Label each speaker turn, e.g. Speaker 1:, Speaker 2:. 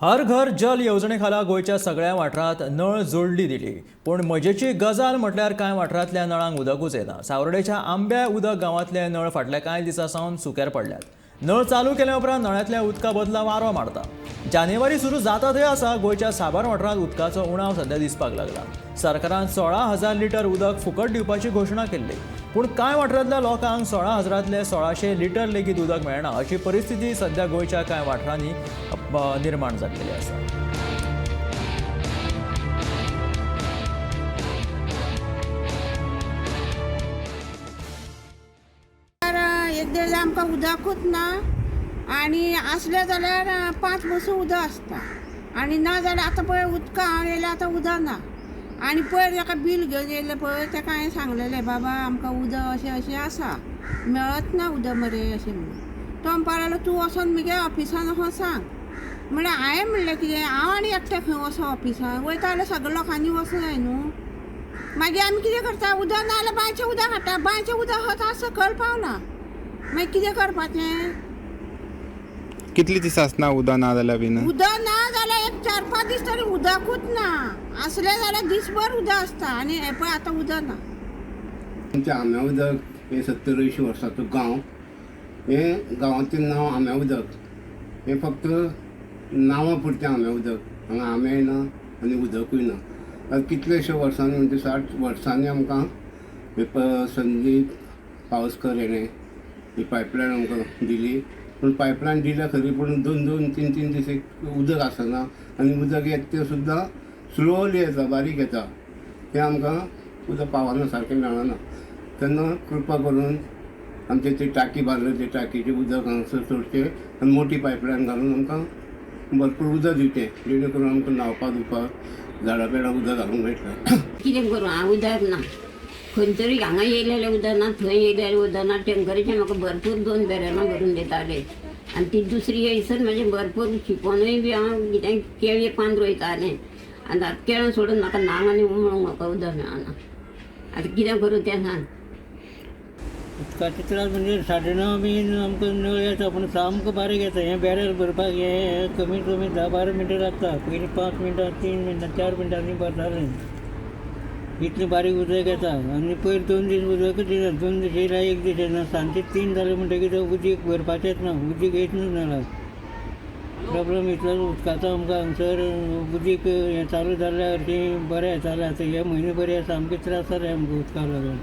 Speaker 1: हर घर जल येवजणे खाला गोंयच्या सगळ्या वाठारांत नळ जोडली दिली, पूण मजेची गजाल म्हटल्यार कांय वाठारांतल्या नळांक उदकूच येना. सावर्डेच्या आंब्या उदक गांवांतले नळ फाटल्या कांय दिसां सावन सुक्यार पडल्यात. नळ चालू केल्या उपरांत नळ्यांतल्या उदका बदला वारो मारता. जानेवारी सुरू जाता थंय आसा गोंयच्या साबार वाठारांत उदकाचो उणाव सध्या दिसपाक लागला. सरकारान 16,000 लिटर उदक फुकट दिवपाची घोशणा केल्ली, पूण कांय वाठारांतल्या लोकांक 16,000तले 1,600 लिटर लेगीत उदक मेळना अशी परिस्थिती सध्या गोंयच्या कांय वाठारांनी निर्माण जाल्लेली आसा.
Speaker 2: एक दीस आमकां उदकूच ना आनी आसलें जाल्यार 5 बसो उदक आसता आनी ना जाल्यार आतां पळय उदकां हांव येयलें आतां उदक ना. आनी पयर ताका बील घेवन येयलें पळय ताका हांवें सांगलेलें, बाबा आमकां उदक अशें अशें आसा, मेळत ना उदक मरे अशें म्हणून. तो म्हणपाक लागलो तूं वचोन मगे ऑफिसान वचोन सांग. म्हणल्यार हांवें म्हणलें कितें, हांव आनी एकटें खंय वचों ऑफिसान, वयता जाल्यार सगळ्या लोकांनी वचूं जाय न्हू. मागीर आमी कितें करता, उदक ना जाल्यार बांयचें उदक हाडटा, बांयचें उदक आतां सकयल पावलां, मागीर कितें करपाचें?
Speaker 3: कितली दीस आसना उदक ना जाल्यार बीन?
Speaker 2: उदक ना जाल्यार एक 4-5 दीस तरी उदकूच ना, आसलें जाल्यार दीसभर उदक आसता आनी हें पळय आतां उदक ना.
Speaker 4: आमच्या आंब्या उदक हें 70-80 वर्सांचो गांव, हें गांवाचें नांव आंब्या उदक, हें फक्त नांवां पुरतें आंब्या उदक, हांगा आंबेय ना आनी उदकूय ना. आतां कितलेशे वर्सांनी म्हणजे 60 वर्सांनी आमकां हे संदीप पावसकर हेणें ही पायपलायन आमकां दिली, पूण पायपलायन दिल्या खरी पूण 2-2, 3-3 दीस एक उदक आसना आनी उदक येता तें सुद्दां स्लोली येता, बारीक येता, तें आमकां उदक पावना, सारकें मेळना. तेन्ना कृपा करून आमचे ती टाकी बांदले, ते टाकीचें उदक हांगासर सोडचें आनी मोटी पायपलायन घालून आमकां भरपूर उदक दिवचें, जेणे करून आमकां न्हांवपाक धुवपाक झाडां पेडां उदक घालूंक मेळटलें.
Speaker 5: कितें करूं, हांव उदक ना, खंय तरी हांगा येयलेलें उदक ना, थंय येयलेलें उदक ना. टेंकरीचें म्हाका भरपूर 2 बॅरलां भरून दिताले आनी ती दुसरी येयसर म्हाजें भरपूर शिकोनूय बी हांव कितें केळी पान रोयतालें आनी आतां केळ्यां सोडून म्हाका नांव आनी उमळूंक म्हाका उदक मेळना. आतां कितें करूं तें सांग.
Speaker 6: उदकाचे त्रास म्हणजे 9:30 बीन आमकां नळ येता, पूण सामको बारीक येता. हें बॅरल भरपाक हें कमीत कमी 10-12 मिनटां लागता. पयलीं 5 मिनटां, 3 मिनटां, 4 मिनटांनी भरतालें, इतलें बारीक उदक येता. आनी पयर 2 दीस उदकच येना, 2 दीस येयला 1 दीस येना, सांजचे 3 जाले म्हणटकीर उदीक भरपाचेंच ना, उदीक येयच ना नळाक. प्रॉब्लम इतलो उदकाचो आमकां हांगसर. उदीक हें चालू जाल्ल्या हरशीं बरें येतालें, आतां हे म्हयने बरें सामके त्रास जाले आमकां उदकाक लागून.